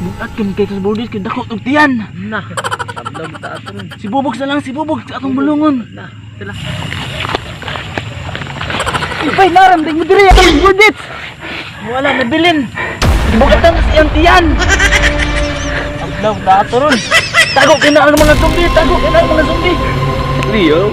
Bugat kay sa Bordits kay dako og tiyan. Na. Tablaw ta ato ron. Si Bubogs na lang, si Bubogs atong bulungon. Na. Sila. Ipay naram ding mo diri atong Bordits. Wala nabilin. Bugatan sa iyang tiyan. Tablaw ta ato ron. Tago kay na ang mga zombie, tago kay na ang mga zombie. Rio.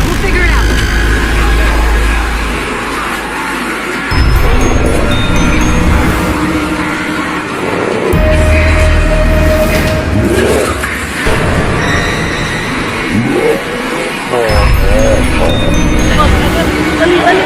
We'll figure it out. Dali, dali.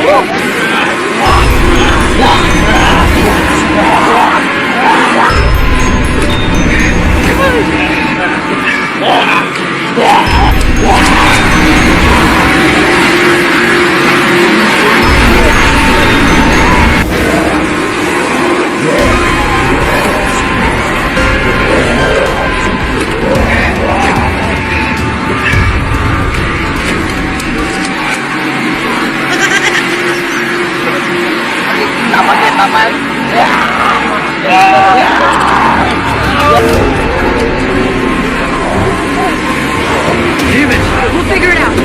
We'll figure it out.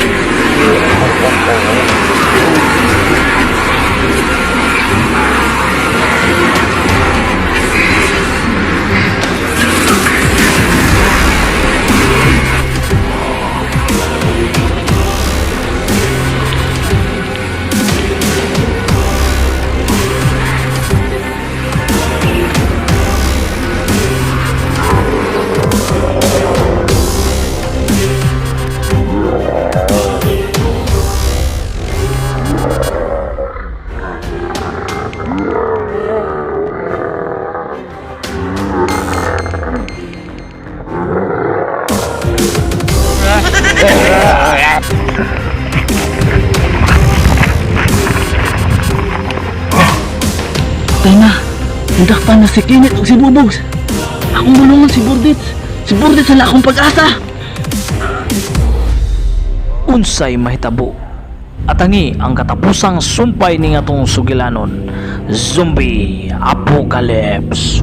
Patay na. Nadakpan na si Kenneth ug si Bubogs. Akong bulungon si Bordits. Si Bordits na akong pag-asa. Unsay mahitabo? Atangi ang katapusang sumpay ni atong sugilanon. Zombie Apocalypse.